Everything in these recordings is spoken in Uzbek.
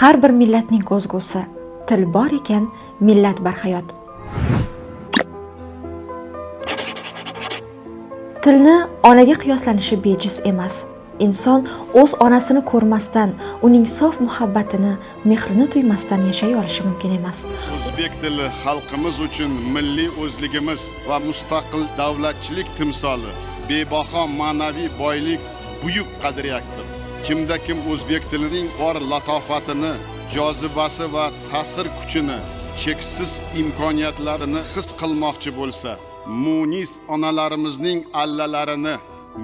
Har bir millatning ko'zgusi, til bor ekan, millat barhayot. Tilni onaga qiyoslanishi bejiz emas. Inson o'z onasini ko'rmasdan, uning sof muhabbatini, mehrini tuymasdan yashay olishi mumkin emas. O'zbek tili xalqimiz uchun milliy o'zligimiz va mustaqil davlatchilik timsoli, bebaho ma'naviy boylik, buyuk qadriyatdir. Kimda kim o'zbek tilining bor latofatini, jozibasi va ta'sir kuchini, cheksiz imkoniyatlarini his qilmoqchi bo'lsa, munis onalarimizning allalarini,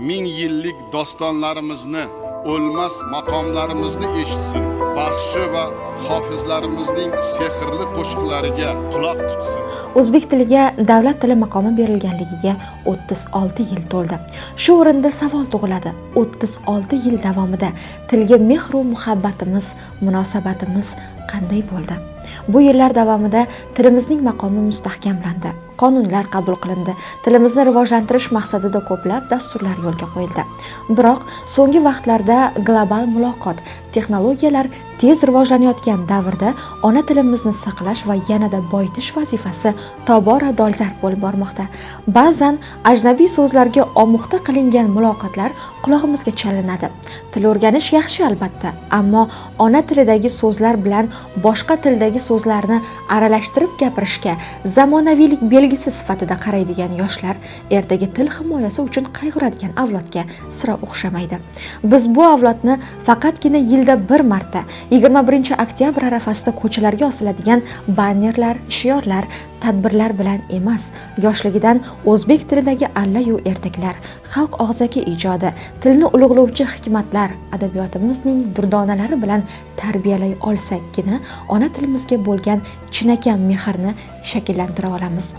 ming yillik dostonlarimizni, o'lmas maqomlarimizni eshitsin, baxshi va hofizlarimizning sehrli qo'shiqlariga quloq tutsin. O'zbek tiliga davlat tili maqomi berilganligiga 36 yil to'ldi. Shu o'rinda savol tug'iladi. 36 yil davomida tilga mehru muhabbatimiz, munosabatimiz qanday bo'ldi? Bu yillar davomida tilimizning maqomi mustahkamlandi, qonunlar qabul qilindi, tilimizni rivojlantirish maqsadida ko'plab dasturlar yo'lga qo'yildi. Biroq so'nggi vaqtlarda global muloqot, texnologiyalar tez rivojlanayotgan davrda ona tilimizni saqlash va yanada boyitish vazifasi tobora dolzarb bo'lib bormoqda. Ba'zan ajnabiy so'zlarga omuxta qilingan muloqotlar qulog'imizga chalinadi. Til o'rganish yaxshi albatta, ammo ona tilidagi so'zlar bilan boshqa tildagi so'zlarni aralashtirib gapirishga zamonaviylik belgisi sifatida qaraydigan yoshlar ertaga til himoyasi uchun qayg'uradigan avlodga sira o'xshamaydi. Biz bu avlodni faqatgina yilda bir marta 21 oktyabr arafasida ko'chalarga osiladigan bannerlar, shiorlar, tadbirlar bilan emas, yoshligidan o'zbek tilidagi allayu ertaklar, xalq og'zaki ijodi, tilni ulug'lovchi hikmatlar, adabiyotimizning durdonalari bilan tarbiyalay olsakkina ona tilimizga bo'lgan chinakam mehrni shakllantira olamiz.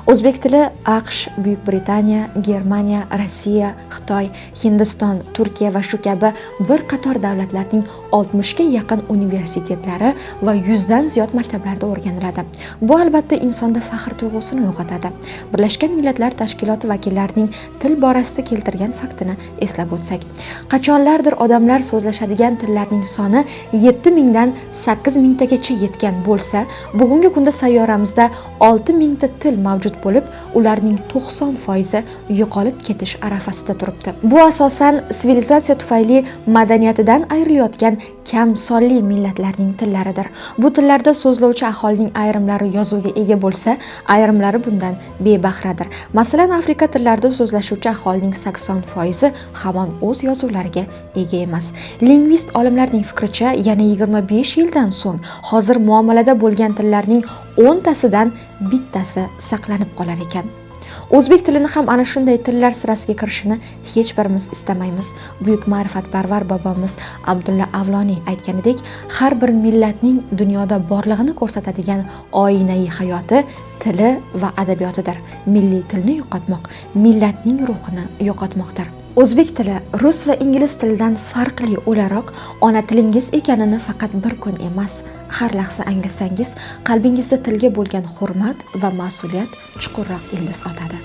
O'zbek tili AQSh, Buyuk Britaniya, Germaniya, Rossiya, Xitoy, Hindiston, Turkiya va shu kabi bir qator davlatlarning 60 ga yaqin universitetlari va 100 dan ziyod maktablarda o'rganiladi. Bu albatta insonda faxr tuyg'usini uyg'otadi. Birlashgan Millatlar Tashkiloti vakillarining til borasida keltirgan faktini eslab o'tsak, qachonlardir odamlar so'zlashadigan tillarning soni 7000 dan 8000 tagacha yetgan bo'lsa, bugungi kunda sayyoramizda 6000 ta til mavjud bo'lib, ularning 90% yo'qolib ketish arafasida turibdi. Bu asosan sivilizatsiya tufayli madaniyatidan ayrilayotgan kam sonli millatlarning tillaridir. Bu tillarda so'zlovchi aholining ayrimlari yozuvga ega bo'lsa, ayrimlari bundan bebahradir. Masalan, Afrika tillarida so'zlashuvchi aholining 80% hamon o'z yozuvlariga ega emas. Lingvist olimlarning fikricha, yana 25 yildan so'ng hozir muomalada bo'lgan tillarning 10 tasidan bittasi saqlanib qolar ekan. O'zbek tilini ham ana shunday tillar sirasiga kirishini hech birimiz istamaymiz. Buyuk ma'rifatparvar bobomiz Abdulla Avloniy aytganidek, har bir millatning dunyoda borlig'ini ko'rsatadigan oyinai hayoti tili va adabiyotidir. Milliy tilni yo'qotmoq millatning ruhini yo'qotmoqdir. O'zbek tili rus va ingliz tilidan farqli o'laroq ona tilingiz ekanini faqat bir kun emas, har lahza anglasangiz, qalbingizda tilga bo'lgan hurmat va mas'uliyat chuqurroq ildiz otadi.